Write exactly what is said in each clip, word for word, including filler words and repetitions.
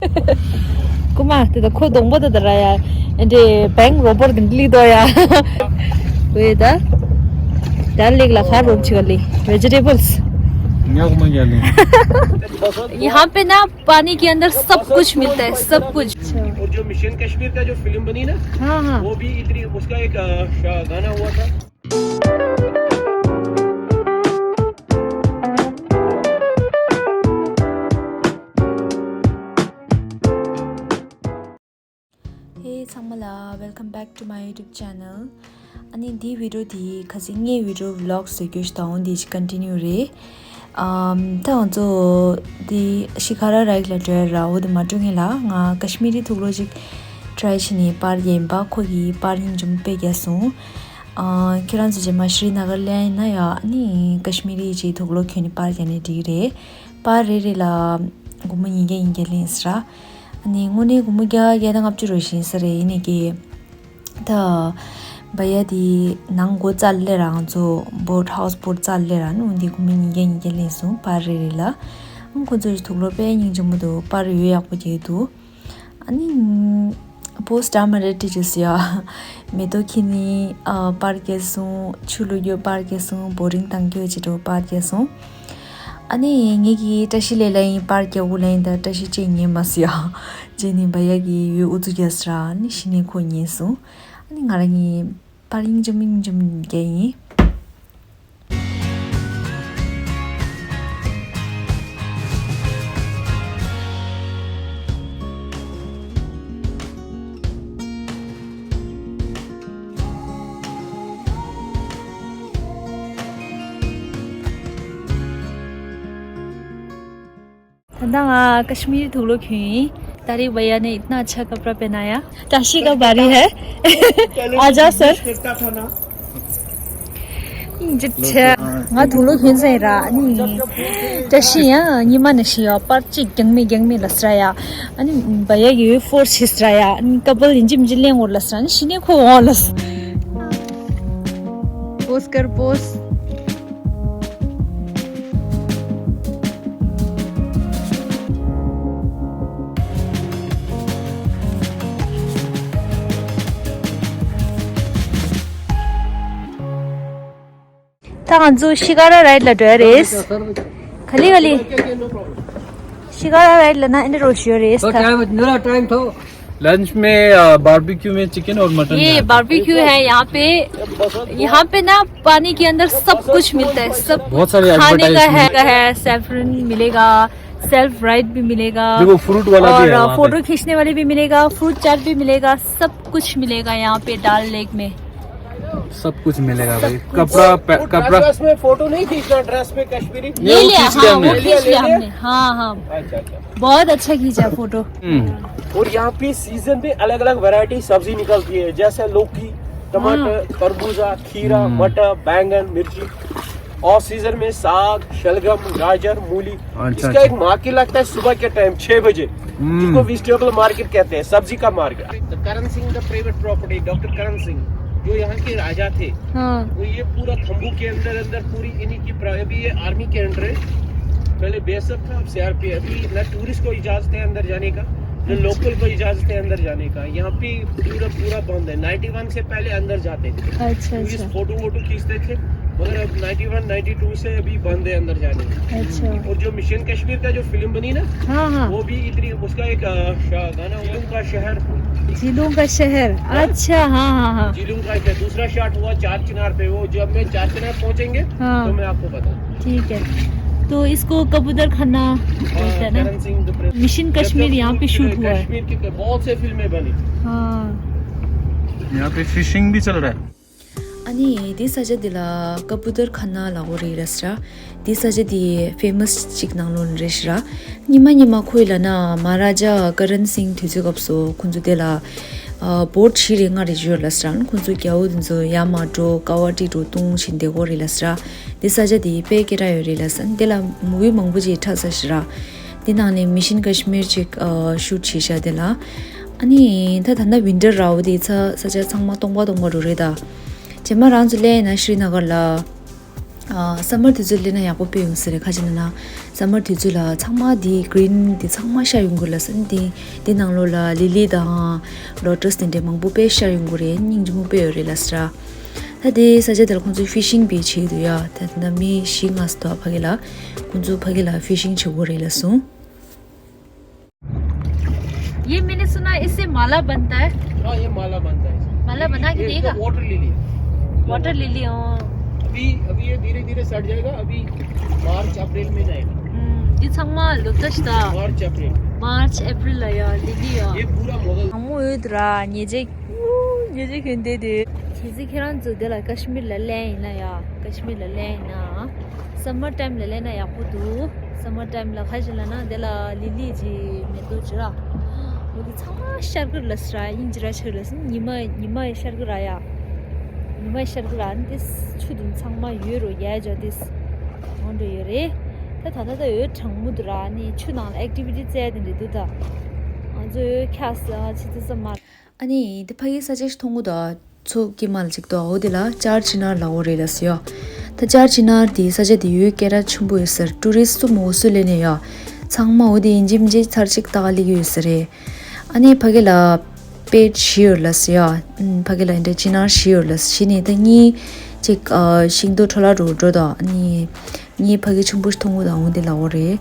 རྐུ་མ་དེ་ད་ཁོ་གདོང་པོ་དེ་ད་ར་ཡ། ཨེ་འདྲེ་བེང་རོ་བར་དེ་འདི་ལི་དོ་ཡ། ཝེ་ད། ད་ལེགས་ལ་ཁ་རོག་ཆི་ག་ལི། वेजिटेबल्स। यहाँ पे ना पानी के अंदर सब कुछ मिलता है, सब कुछ। अच्छा। और जो मिशन कश्मीर का जो फिल्म बनी ना, हाँ, हाँ। वो भी इतनी, उसका एक, अ, श-, गाना हुआ था। Hey ཚང་མ་ལ། Welcome back to my YouTube channel. ཨ་ནི་འདི་བི་ཌི་ཡོ་འདི་ཁ་སང་ངའི་བི་ཌི་ཡོ་ཝི་ལོག་བཟོ་རྒྱུ་ཞིག་དང་འདི་ཅིག་ཀོན་ཊི་ནིའུ་རེད། ཨམ། ད་ང་ཚོ་འདི་ཤི་ཁ་ར་རའི་ཌི་ལ་འགྲོ་ཡ་ར། འོ་དེ་མ་འགྲོ་སྔོན་ལ་ང་ཀ་ཤི་མི་རི་དུག་ལོག་ཅིག་ཊི་རའི་བྱས་ནས་པར་རྒྱག་ཡིན་པ། ཁོ་གི་པར་སྙིང་རྗེ་མོ་དཔེ་རྒྱག་སོང་། ཨ། ཁྱེད་རང་ཚོ་རྗེས་མ་ཤི་རི་ན་གར་སླེབས་ཡིན་ན་ཡ། ཨ་ནི་ཀ་ཤི་མི་རི་ཅིག་དུག་ལོག་གྱོན་ནས་པར་རྒྱག་ནས་འགྲིག་གི་རེད། པར་རེ་རེ་ལ་སྒོར་མོ་ཉིས་བརྒྱ་ཉིས་བརྒྱ་ལེན་ཟེར་ར། ཨ་ནི་དངོས་གནས་སྒོར་མོ་བརྒྱ་བརྒྱ་དང་ལྔ་བཅུ་རེ་བཞིན་ས་རེད། ཡིན་ནའི་ཀྱེ། ད་བ་ཡ་དེ་ནང་སྒོ་རྩ་ལེ་ར། ང་ཚོ་བོ་ཊི་ཧའུ་སི་བོ་ཊི་རྩ་ལེ་ར་ནི་འདི་སྒོར་མོ་ཉིས་བརྒྱ་ཉིས་བརྒྱ་ལེན་སོང་པར་རེ་རེ་ལ། ཨང་། ཁོ་ཚོའི་དུག་ལོག་དཔེ་སྙིང་རྗེ་མོ་འདུག་པར་ཡོད་ཡག་པོ་རྒྱག་འདུག་ཨ་ནི་པོ་སི་ཊི་ཨ་མ་རེ་ཊི་ཅེས་ཡ། མེ་ཏོག་ཁྱེར་ནས་ཨ་པར་རྒྱག་སོང་། ཆུ་བླུག་རྒྱུ་པར་རྒྱག་སོང་། བོ་ཊིང་བཏང་རྒྱུ་བྱེད་འགྲོ་པར་རྒྱག་སོང་། ཨ་ནི་ངེད་ཀྱིས་བཀྲ་ཤིས་ལེ་ལ་ཡིན་པར་རྒྱག་འོ་ལ་ཡིན། ད་བཀྲ་ཤིས་ཅེས་ཉན་མ་སོང་ཡ། རྗེས་ནས་བ་ཡ་གི་ཡོད་ཨུ་ཚུགས་རྒྱག་ས་ར། ཨ་ནི་གཞི་ནས་ཁོ་ཉན་སོང་། ཨ་ནི་ང་རང་གཉིས་པར་སྙིང་རྗེ་མོ་སྙིང་རྗེ་མོ་རྒྱག་ཡིན། ད་ལྟ་ང་ཀ་ཤི་མིར་དུག་ལོག་གྱོན་ཡིན། तारीफ भैया ने इतना अच्छा कपड़ा पहनाया। काशी का बारी है। आ जाओ सर। ང་དུག་ལོག་གྱོན་ཟེར་ར། ཨ་ནི་བཀྲ་ཤིས་ཡང་ཉི་མ་ནས་ཤི་ཡ་པར་གཅིག་རྒྱང་མེད་རྒྱང་མེད་ལ་སྲ་ཡ། ཨ་ནི་བ་ཡ་གི་ཕོར་སི་ཤི་སྲ་ཡ། ཨ་ནི་ཀ་པལ་ཡིན་གཅིག་མིན་གཅིག་ལེན་འོར་ལ་སྲ། ཨ་ནི་ཤི་ནས་ཁོ་འོང་ལ་སྲ། पोज कर पोज। ད་ང་ཚོ་ཤི་ཀ་ར་རའི་ཌི་ལ་འགྲོ་ཡ་རེད། ག་ལེ་ག་ལེ། ཤི་ཀ་ར་རའི་ཌི་ལ་ན་ཨེ་འདྲ་རོ་ཞུ་ཡ་རེད། तो ད टाइम मेरा टाइम था। लंच में बारबेक्यू में चिकन और मटन ये बारबेक्यू है यहाँ पे। यहाँ पे ना पानी के अंदर सब कुछ मिलता है, सब। बहुत सारे खाने का है, का है, सैफरन मिलेगा, सेल्फ राइट भी मिलेगा। देखो, फ्रूट वाला भी है और वहाँ पे। फोटो खींचने वाले भी मिलेगा, फ्रूट चाट भी मिलेगा, सब कुछ मिलेगा यहाँ पे डाल लेक में। सब कुछ मिलेगा भाई। कपड़ा पै- वो कपड़ा। ड्रेस में फोटो नहीं खींचना, ड्रेस में कश्मीरी। ले लिया, हाँ, वो खींच लिया हमने। हाँ, हाँ। अच्छा, अच्छा। बहुत अच्छा खींचा फोटो। हम्म। और यहाँ पे सीजन पे अलग अलग वैरायटी सब्जी निकलती है, जैसे लौकी, टमाटर, हाँ। तरबूजा, खीरा, हम्म। मटर, बैंगन, मिर्ची। ऑफ सीजन में साग, शलगम, गाजर, मूली। अच्छा, इसका अच्छा। एक मार्केट लगता है सुबह के टाइम छह बजे, हम्म। जिसको वेजिटेबल मार्केट कहते हैं, सब्जी का मार्केट। तो करण सिंह का प्राइवेट प्रॉपर्टी, डॉक्टर करण सिंह, जो यहाँ के राजा थे, हाँ। वो ये पूरा खम्बू के अंदर, अंदर पूरी इन्हीं की प्रा-, अभी ये आर्मी के अंडर है। पहले बीएसएफ था, अब सीआरपी। अभी ना टूरिस्ट को इजाजत है अंदर जाने का, ना अच्छा। लोकल को इजाजत है अंदर जाने का। यहाँ पे पूरा, पूरा बंद है। नाइंटी वन से पहले अंदर जाते थे। अच्छा, टूरिस्ट अच्छा। फोटो वोटो खींचते थे, मगर अब नाइंटी वन, नाइंटी टू से अभी बंद है अंदर जाने का। अच्छा। और जो मिशन कश्मीर का जो फिल्म बनी ना, हाँ, हाँ। वो भी इतनी, उसका एक, अ, शा-, गाना हुआ, झीलों का शहर। झीलों का शहर। हाँ? अच्छा, हाँ, हाँ, हाँ। झीलों का शहर। दूसरा शॉट हुआ चार चिनार पे, वो जब मैं चार चिनार पहुंचेंगे, हाँ। तो मैं आपको बताऊँ। ठीक है। तो इसको कबूतर खाना बोलते हैं ना? करण सिंह का प्रेम। मिशन कश्मीर यहाँ पे शूट हुआ है। कश्मीर की बहुत से फिल्में बनी। हाँ। यहाँ पे फिशिंग भी चल रहा है। ཨ་ནི་དེ་ས་ཆ་དེ་ལ་ཀ་པུ་ཏར་ཁ་ན་ལ་འོ་རེད་ར་སི་ར། དེ་ས་ཆ་དེ་ཕེ་མ་སི་ཅིག་ནང་ལོགས་རེད་ཤི་ར། ཉི་མ་ཉི་མ་ཁོའི་ལ་ན་མ་ར་ཇ་ཀ་རན་སིང་དུས་ཚོད་སྐབས་སུ་ཁོང་ཚོ་དེ་ལ་ཨ་བོ་ཊི་བཞི་རེ་ལྔ་རེ་ཡོད་ལ་སི་ར། ཁོང་ཚོ་རྒྱ་བོ་དེ་ཚོ་ཡར་མར་འགྲོ་ཀ་བ་ཏི་འགྲོ་བཏུང་བཞིན་བསྡད་ཀྱི་ཡོད་རེད་ལ་སི་ར། དེ་ས་ཆ་དེ་དཔེ་སྐད་གྲགས་ཡོད་རེད་ལ་སི་ར། དེ་ལ་མུ་བི་མང་པོ་ཅིག་འཁྲབ་ས་ཤི་ར། དེ་ནང་ནས་མི་ཤིན་ཀ་ཤི་མིར་ཅིག་ཨ་ཤུ་ཊི་བྱས་ཤག་དེ་ལ། ཨ་ནི་ད་ད་ལྟ་ཝིན་ཊར་ར་བོ་དེ་ཚ་ས་ཆ་ཚང་མ་སྟོང་པ་སྟོང་པ་འགྲོ་རེད་ད། རྗེས་མ་རང་ཚོ་སླེབས་ན་ཤྲི་ན་གར་ལ། ཨ་སམ་མར་དུས་ཚོད་སླེབས་ན་ཡག་པོ་དཔེ་ཡོང་ས་རེད། ཁ་ཅིག་ན་ན་སམ་མར་དུས་ཚོད་ལ་ཚང་མ་དེ་གི་རིན་དེ་ཚང་མ་ཤར་ཡོང་གི་ལ་སོན་དེ། དེ་ནང་ལོགས་ལ་ལི་ལི་དང་ལོ་ཊས་དེ་འདྲའི་མང་པོ་དཔེ་ཤར་ཡོང་གི་རེད། སྙིང་རྗེ་མོ་དཔེ་ཡོད་རེད་ལ་སི་ར། ད་དེ་ས་ཆ་དེ་ལ་ཁོང་ཚོས་ཕི་ཤིང་དཔེ་བྱེད་ཀྱི་འདུག་ཡ། ད་དེ་ན་མི་བཞི་ལྔ་ཙམ་འདུག་ཕ་གི་ལ། ཁོང་ཚོ་ཕ་གི་ལ་ཕི་ཤིང་བྱེད་དགོས་རེད་ལ་སོང་། ये मैंने सुना इससे माला बनता है। हाँ, ये माला बनता है। माला बना के ये देगा? तो वाटर लिली है। वाटर लिली, हाँ। अभी, अभी ये धीरे धीरे सड़ जाएगा, अभी मार्च अप्रैल में जाएगा। ཨུམ། འདི་ཚང་མ་ལོ་ཙཱ་ཞིག་ད། मार्च अप्रैल। मार्च अप्रैल ལ་ཡ་ལི་ལི་ཡ། ये पूरा मुगल। ཨ་མོ་ཡོད་ར། ཉེ་ཆེ། ཉེ་ཆེ་གྱོན་དེ་དེ། གལ་སྲིད་ཁྱེད་རང་ཚོ་དེ་ལ་ཀ་ཤི་མིར་ལ་སླེབས་ཡིན་ན་ཡ། ཀ་ཤི་མིར་ལ་སླེབས་ཡིན་ན། སམ་མར་ཊའིམ་ལ་སླེབས་ན་ཡག་པོ་འདུག་སམ་མར་ཊའིམ་ལ་ག་ཞིག་ལ་ན་དེ་ལ་ལི་ལི་ཅི་མེ་ཏོག་ཅི་ར། འོ་དེ་ཚང་མ་ཤར་གི་ར་ལ་སི་ར། དབྱིན་ཇི་ར་ཆེ་ར་ལ་སི། ཉི་མ་ཉི་མ་ཡི་ཤར་གི་ར་ཡ། ཉི་མ་ཡི་ཤར་གི་ར་ནི་དེ་ཆུ་དུང་ཚང་མ་ཡོད་རོ་ཡ་ཇོ་དེ། འོ་འདྲ་ཡོད་རེད། ད་ད་ད་ད་འོད་གྲང་མོ་འདུག་ར་ནི་ཆུ་ནང་ལ་ཨེག་ཊི་བི་ཊི་རྩེ་དེ་འདྲ་འདུག་ད། ང་ཚོ་འོད་ཁ་ས་ཆི་ཚི་ས་མ། ཨ་ནི་དེ་ཕ་གིའི་ས་ཆ་ཞིག་མཐོང་གི་འདུག་མཚོ་དཀྱིལ་མ་ལ་ཅིག་འདུག་འོ་དེ་ལ་ཅར་ཅི་ནར་ལབ་ཡོད་རེད་ལ་སི་ཡ། ད་ཅར་ཅི་ནར་དེ་ས་ཆ་དེ་ཡོད་སྐད་གྲགས་ཆེན་པོ་ཡོད་ཟེར། ཊུ་རི་སི་ཊི་མང་པོ་སུ་སླེབས་ནས་ཡ། ཚང་མ་འོ་དེ་ཡིན་གཅིག་མིན་གཅིག་ཚར་གཅིག་ལྟ་ག་སླེབས་ཀྱི་ཡོད་ས་རེད། ཨ་ནི་ཕ་གི་ལ་པེ་ཊི་བཞི་ཡོད་ལ་སི་ཡ། ཨུམ། ཕ་གི་ལ་འདྲ་ཅི་ནར་བཞི་ཡོད་ལ་སི། བཞི་ནས་ད་གཉིས་ཅིག་ཨ་ཤིང་སྡོང་འཕྲོ་བརླག་འགྲོ་འགྲོ་དང་ཨ་ནི། ངའི་ཕ་གི་ཆུང་པོ་ཞིག་མཐོང་གི་དང་འོ་དེ་ལབ་ཡོད་རེད།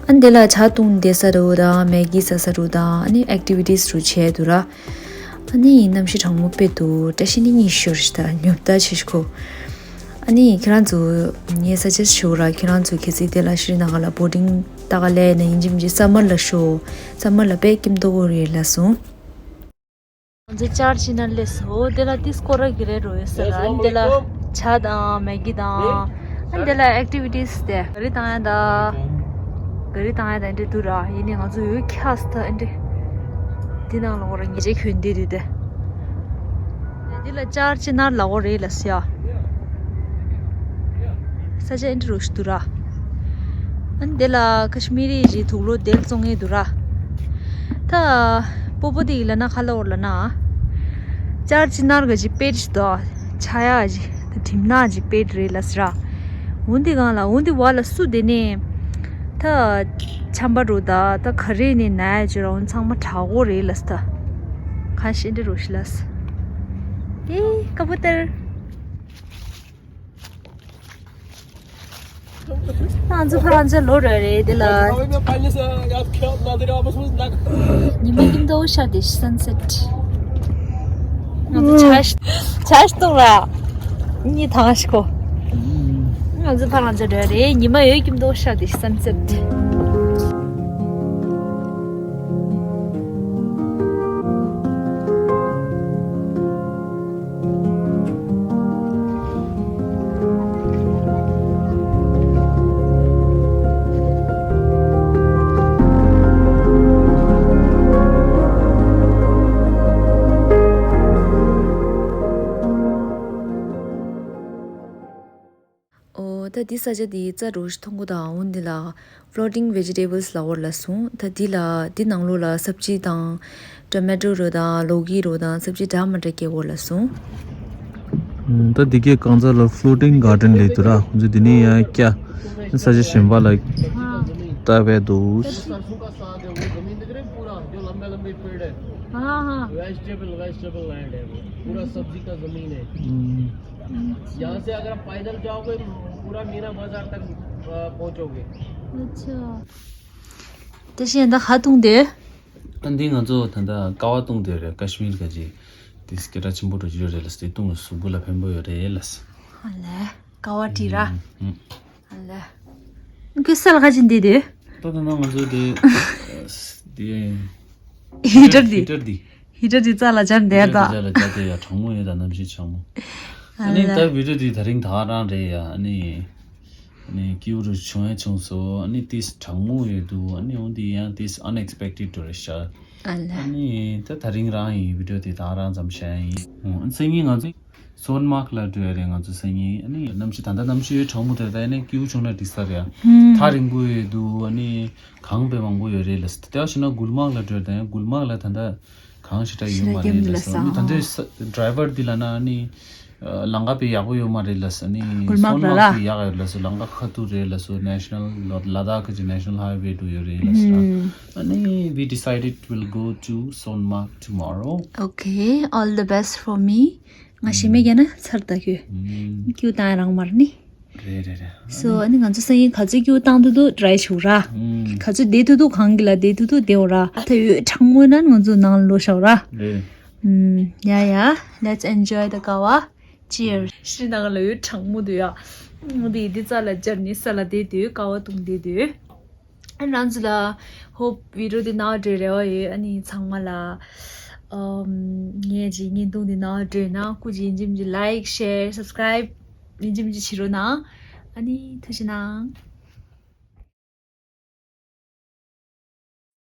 ཨ་ནི་དེ་ལ་ཇ་བཏུང་བསྡད་ས་རུ་དང་མེ་གི་ཟ་ས་རུ་དང་ཨ་ནི་ཨེག་ཊི་བི་ཊི་རུ་བྱས་འདུག་ར། ཨ་ནི་གནམ་གཤིས་གྲང་མོ་དཔེ་འདུག་བཀྲ་ཤིས་ནི་གཉིད་ཤོར་ཞིག་དང་ཉོབ་ད་ཆེ་ཞིག་གོ་ཨ་ནི་ཁྱེད་རང་ཚོ་ངའི་ས་ཆ་ཞུ་ར། ཁྱེད་རང་ཚོ་གལ་སྲིད་དེ་ལ་ཤི་རི་ན་ག་ལ་བོ་ཊིང་ལྟ་ག་སླེབས་ན་ཡིན་གཅིག་མིན་གཅིག་སམ་མར་ལ་ཤོག་སམ་མར་ལ་དཔེ་སྐྱིད་མདོག་པོ་རེད་ལ་སོང་། ང་ཚོ་ཅར་ཅི་ནར་སླེབས་སོང་། དེ་ལ་ཏིས་སྐོར་ར་གི་རེ་རོ་ཡོད་ཟེར། ཨ་ནི་དེ་ལ་ཇ་དང་མེ་གི་དང་། ཨ་ནི་དེ་ལ་ཨེག་ཊི་བི་ཊི་སི་དེ་ག་རི་བཏང་ཡ་ད། ག་རི་བཏང་ཡ་ད་འདི་འདུག་ར། ཡིན་ནའི་ང་ཚོ་ཡོད་ཁྱག་སི་ད་འདི། འདི་ནང་ལོགས་ར་ཉེ་ཆེ་གྱོན་འདི་རེད་དེ། འདི་ལ་ཅར་ཅི་ནར་ལབ་ཡོད་རེད་ལ་སི་ཡ། ས་ཆ་ཨེ་འདྲ་རོ་ཞིག་འདུག་ར། ཨ་ནི་དེ་ལ་ཀ་ཤི་མི་རི་ཞིག་དུག་ལོག་དེ་བཙོང་ངེ་འདུག་ར། ད་སྤོ་བོ་དེ་ཡིན་ལ་ན་ཁ་ལ་འོར་ལ་ན། ཅར་ཅི་ནར་ག་ཅི་པེ་ཊི་ཞིག་འདུག་ཆ་ཡ་ཅི་ད་གྲིམ་ནག་ཅི་པེ་ཊི་རེད་ལ་སི་ར། འོན་ཏེ་གང་ལ་འོན་ཏེ་བ་ལ་སུ་དེ་ནས། ད་ཆམ་པ་རུ་ད་ད་ག་རེ་ནས་ན་ཡ་ཅི་ར་འོན་ཚང་མ་དྲག་གོ་རེད་ལ་སི་ད། ཁ་ཤས་འདྲ་རུ་ཤི་ལ་སི། ཨེ་ཀ་པོ་ཏར། ང་ཚོ་ཕ་རང་ཚོ་ལོ་རེ་རེ་དེ་ལ། ཉི་མ་སྐྱིད་མདོག་ཤར་དེ་སན་སེ་ཊི། ང་ཚོ་ཇ་ཇ་བཏུང་ར། གཉིད་ཐང་ཞིག་གོ་ང་ཚོ་ཕ་རང་ཚོ་རེ་རེ་ཉི་མ་ཡོད་སྐྱིད་མདོག་ཤར་དེ་སན་སེ་ཊི། ཨོ། ད་འདི་ས་ཆ་འདི་རྩྭ་རུ་ཞིག་མཐོང་གོ་དང་འོན་འདི་ལ་floating vegetables ལ་འོར་ལ་སོང་། ད་འདི་ལ་འདི་ནང་ལོགས་ལ་སབ་ཇི་དང་ཊོ་མེ་ཊོ་རོ་དང་ལོ་ཀི་རོ་དང་སབ་ཇི་འདྲ་མ་འདྲ་སྐྱེ་འོར་ལ་སོང་། ད་འདི་གའི་རྐང་ཚ་ལ་floating garden ལས་འདུག་ར། ཁོང་ཚོས་འདི་ནས་ཡང་བསྐྱར་ས་ཆ་གཞན་པ་ལ་ལྟ་བས་འདུག हाँ, हाँ। वेजिटेबल, वेजिटेबल लैंड है वो, पूरा सब्जी का जमीन है। यहाँ से अगर आप पैदल जाओगे, पूरा मीना बाजार तक, अ, पहुंचोगे। अच्छा। དེ་བཞིན་ད་ཁ་བཏུང་དེ། ཨ་འདི་ང་ཚོ་ད་ལྟ་ཀ་བ་བཏུང་དེ་རེད། ཀ་ཤི་མིར་ག་ཅི་དེ་སྐད་གྲགས་ཆེན་པོ་འགྲོ་རྒྱུ་ཡོད་རེད་ལ་སི། དེ་བཏུང་ལ་གཟུགས་པོ་ལ་ཕན་པོ་ཡོད་རེད་ལ་སི། ཨ་ལས་ཀ་བ་ཏི་ར། ཨ་ལས། ཁྱོད་སེ་ལ་ཁ་ཅིག་འདི་དེ། ད་ད་ན་ང་ཚོ་དེ་དེ་ཧི་ཊར་དེ། ཧི་ཊར་དེ། ཧི་ཊར་དེ་རྩ་ལ་སྦྱར་འདས་ད། ཧི་ཊར་དེ་རྩ་ལ་སྦྱར་དེ་ཡ་གྲང་མོ་ཡོད་ད། གནམ་གཤིས་གྲང་མོ། ཨ་ནི་ད་བི་ཌིའོ་དེ་ད་རིང་ད་རང་རེད་ཡ། ཨ་ནི་ཨ་ནི་སྐྱིད་པོ་རུ་བྱུང་ཡ་བྱུང་སོ། ཨ་ནི་ཏིས་གྲང་མོ་ཡོད་འདུག་ཨ་ནི་འོན་ཏེ་ཡང་ཏིས་unexpected རུ་རེད་ཤག་ཨ་ལས། ཨ་ནི་ད་ད་རིང་རང་ཡིན་བི་ཌིའོ་དེ་ད་རང་ཙམ་བཤད་ཡ་ཡིན། ཨ་སང་ཉིན་ང་ཚོ་སོན་མག་ལ་འགྲོ་ཡ་རེད། ང་ཚོ་སང་ཉིན་ཨ་ནི་གནམ་གཤིས་ད་ལྟ་གནམ་གཤིས་ཡོད་གྲང་མོ་དེ་ད་ཨ་ནི་སྐྱིད་པོ་བྱུང་ན་འགྲིག་ས་རེད་ཡ། ཐག་རིང་པོ་ཡོད་འདུག་ཨ་ནི་གངས་དཔེ་མང་པོ་ཡོད་རེད་ལ་སི། དེ་བ་ཞིག་ན་གུལ་མག་ལ་འགྲོ་ཡ་ད་ཡང་གུལ་མག་ལ་ད་ལྟ་གངས་ཞེ་དྲག་ཡོད་མ་རེད་ལ་སི། ཨ་ནི་ད་ལྟའི་ཌ་རའི་ཝར་འདི་ལ་ན་ཨ་ནི། ཨ། ལམ་ཁ་དཔེ་ཡག་པོ་ཡོད་མ་རེད་ལབ་སོང་། ཨ་ནི་གུར་དམག་སོན་ར་དམག་ར། དཔེ་ཡག་ཡོད་ལབ་སོང་། ལམ་ཁ་ཁ་ཐུག་རེད་ལབ་སོང་། ནེ་ཤ་ནལ་ལ་དཱ་ཁ་གི་ནེ་ཤ་ནལ་ཧའི་ཝེ་འདྲ་ཡོད་རེད་ལབ་སོང་། ཨ་ནི་we decided we'll go to Sonmarg tomorrow. Okay, all the best for me. ང་ཞེ་མེད་རྒྱ་ན་ཚར་ད་ཁྱོད། ཀྱུ་དང་རང་མར་ནི། རེད་རེད་རེད། So ཨ་ནི་ང་ཚོ་སང་ཉིན་ག་ཚོད་ཀྱུ་བཏང་ཐུབ་ཐུབ་ཊ་རའི་བྱེད་ར། ག་ཚོད་བསྡད་ཐུབ་ཐུབ་གངས་ཀྱི་ལ་བསྡད་ཐུབ་ཐུབ་བསྡད་ར། ད་ཡོད་གྲང་མོ་ན་ང་ཚོ་ནང་ལ་ལོག་ཤོག་ར། རེད། ཡ་ཡ། Let's enjoy the ཀ་བ། Cheers. ཤི་ནང་ལ་ཡོད་གྲང་མོ་འདུག་ཡ། འདི་འདི་རྩ་ལ་སྦྱར་ནས་ས་ལ་བསྡད་དུས་ཀ་བ་བཏུང་བསྡད་དུས། ཨ་ནི་རང་ཚོ་ལ་hope video འདི་ནང་འདྲ་རེ་བ་ཡོད། ཨ་ནི་ཚང་མ་ལ་ཨམ་ངས་ཀྱི་བརྙན་ཐུང་འདི་ནང་འདྲ་ན་སྐུ་མཁྱེན། ཡིན་གཅིག་མིན་གཅིག་like, share, subscribe ཡིན་གཅིག་མིན་གཅིག་བྱེད་རོགས་གནང་། ཨ་ནི་ཐུགས་རྗེ་གནང་།